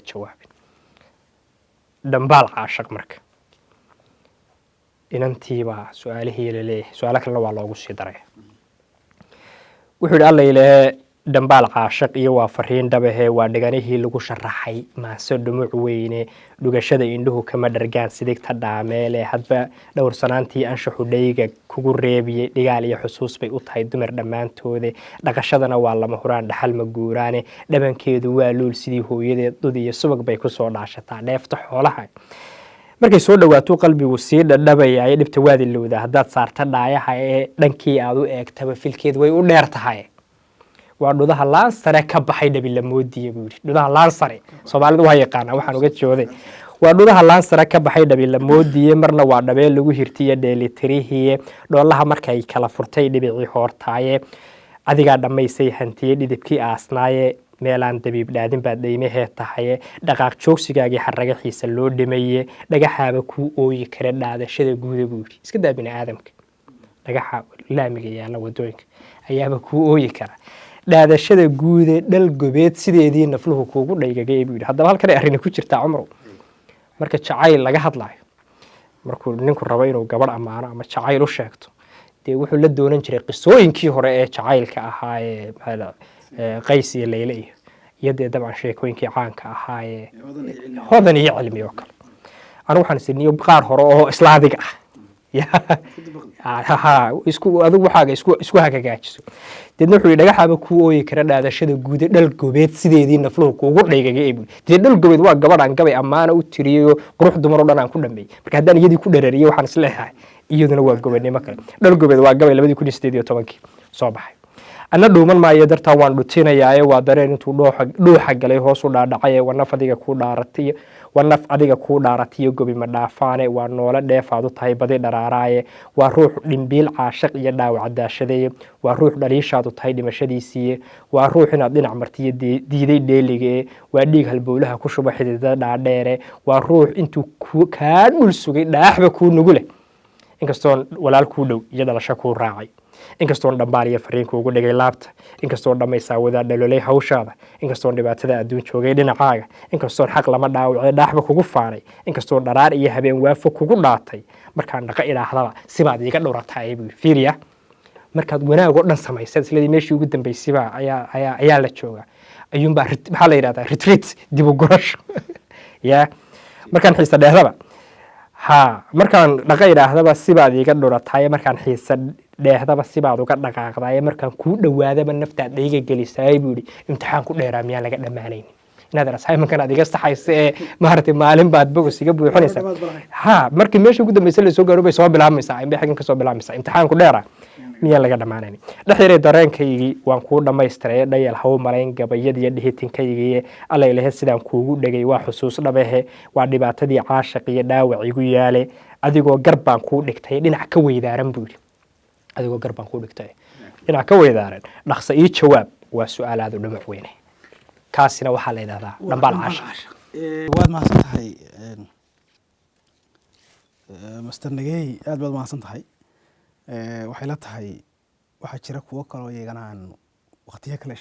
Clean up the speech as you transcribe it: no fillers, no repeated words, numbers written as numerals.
Jawaabin dhambaal caashaq. Marka inantiibaa su-aalihii laleeyahay, su-aalo kalena waa loogu sii daray. Wuxuu yidhi, "Alla ilaahe, dhambaal caashaq iyo waa fariin dhabahe, waa dhiganihii lagu sharaxay maanse dhumuc weyne. Dhugashada indhuhu kama dhargaan sidigta dhaameele, hadba dhowrsanaantii anshaxu dhayga kugu reebiyey. Dhigaal iyo xusuus bay u tahay dumar dhammaantoode, dhaqashadana waa lama huraan, dhaxal ma guuraane. Dhabankeedu waa luul sidii hooyadeed, dud iyo subag bay kusoo dhaashataa dheefta xoolaha. Markay soo dhawaato qalbigu sii dhadhabaya, dhibta waad ilowdaa haddaad saarta dhaayaha ee dhankii aad u eegtaba filkeed way u dheer tahay. Waa dhudaha laan sare ka baxay dhabilamoodiya," buu yidhi. Dhudaha laan sare Soomaalidu waa yaqaanaa waxaan uga jooday. "Waa dhudaha laan sare ka baxay dhabilamoodiye, marna waa dhabeel lagu hirtiye dheelitirihiye. Dhoolaha markay kala furtay dhibicii hoortaaye, adigaa dhammaysay hantiye dhidibkii aasnaaye. Meelaan dabiib dhaadin baad dhaymahee tahaye, dhaqaaq joogsigaagii xaragaxiisa loo dhimaye. Dhagaxaaba kuu ooyi kara dhaadashada guuda," buu yidhi. Iska daa bini aadamka, dhagaxa laamiga yaalla wadooyinka ayaaba kuu ooyi kara dhaadashada guude. Dhal gobeed sideedii nafluhu kuugu dhaygagay," buu yidhi. Haddaba halkanay arrini ku jirtaa, Cumrow. Marka jacayl laga hadlayo, markuu ninku rabo inuu gabadh ammaano ama jacayl u sheegto, dee wuxuu la doonan jiray qisooyinkii hore ee jacaylka ahaa ee maxaa Qays iyo Leyle iyo dee dabcan sheekooyinkii caanka ahaa ee Hodan iyo Cilmi oo kale. Anigu waxaan isiniyo qaar hore oo isla adiga ah. Ha, isku adigu waxaaga isku hagagaajiso. Deedna wuxuu yidhi, "Dhagaxaaba kuu ooyi kara dhaadashada guude, dhal gobeed sideedii nafluhu kuugu dhaygagay," buu. Dee dhal gobeed waa gabadh aan gabay ammaana u tiriyey oo qurux dumar oo dhan aan ku dhameeyey. Marka haddaan iyadii ku dharariyey, waxaan isleeyahay iyaduna waa gobonimo kale. Dhal gobeed waa gabay 2018-kii soo baxay. "Anna dhuuman maayo dartaa, waan dhutinayaaye. Waa dareen intuu dhuuxa galay hoos u dhaadhacay. Waa naf adiga kuu dhaaratay, waa naf adiga kuu dhaaratiyo, gobi ma dhaafaane. Waa noole dheefaad u tahay badi dharaaraaye. Waa ruux dhimbiil caashaq iyo dhaawac daashadeeye. Waa ruux dhaliishaadu tahay dhimashadiisiiye. Waa ruux inaad dhinac martiyo diiday dheelige. Waa dhiig halbowlaha ku shuba xididada dhaadheere. Waa ruux intuu kaa dhul sugay dhaaxba kuu nugu leh, inkastoon walaal kuu dhow iyo dhalasho kuu raacay, inkastoon dhambaal iyo fariin kuugu dhigay laabta, inkastoon dhammaysaa wadaa dhalolay hawshaada, inkastoon dhibaatada adduun joogay dhinacaaga, inkastoon xaq lama dhaawacay dhaaxba kugu faanay, inkastoon dharaar iyo habeen waafo kugu dhaatay. Markaan dhaqo idhaahdaba sibaad iiga dhowrataay," buu yidhi. Fiiriya, markaad wanaag oo dhan samaysad, isladii meeshii ugu dambeysayba ayaa la joogaa, ayuunbaa maxaa la yidhahdaa, retreat, dib u gurasho ya. Markaan xiisa dheehdaba, ha, markaan dhaqa idhaahdaba sibaad iiga dhurataye, markaan xiisa dheehdaba sibaad uga dhaqaaqdaye, markaan kuu dhowaadaba naftaad dhayga gelisaay, buu yidhi. Imtixaan ku dheeraa miyaan laga dhammaanaynin? Inaad assignmentkan aad iga saxaysa ee maaragtay maalin baad bogos iga buuxinaysaa. Ha, markii meesha ugu dambeysa la soo gaaro bay soo bilaabmaysaa, inbay xaggan ka soo bilaabmaysaa. Imtixaanku dheera miyaan laga dhammaanaynin? Dhex yaray dareenkaygii waan kuu dhammaystiray, dhayal haw malayn gabayadiyo dhihitinkaygii. Alla ilahe, sidaan kuugu dhegay waa xusuus dhabahe. Waa dhibaatadii caashaq iyo dhaawac igu yaale. Adigoo gar baan kuu dhigtay dhinac ka weydaaran," buu yidhi. "Adigoo gar baan kuu dhigtay dhinac ka weydaaran, dhaqso ii jawaab, waa su-aal aad u dhumuc weyne." Kaasina waxaa la yidhahdaa dhambaal caashaq. Waad mahadsan tahay, Master Nagey, aad baad mahadsan tahay. Waxay la tahay waxaa jira kuwo kaloo iyagana aan waqtiyo kale.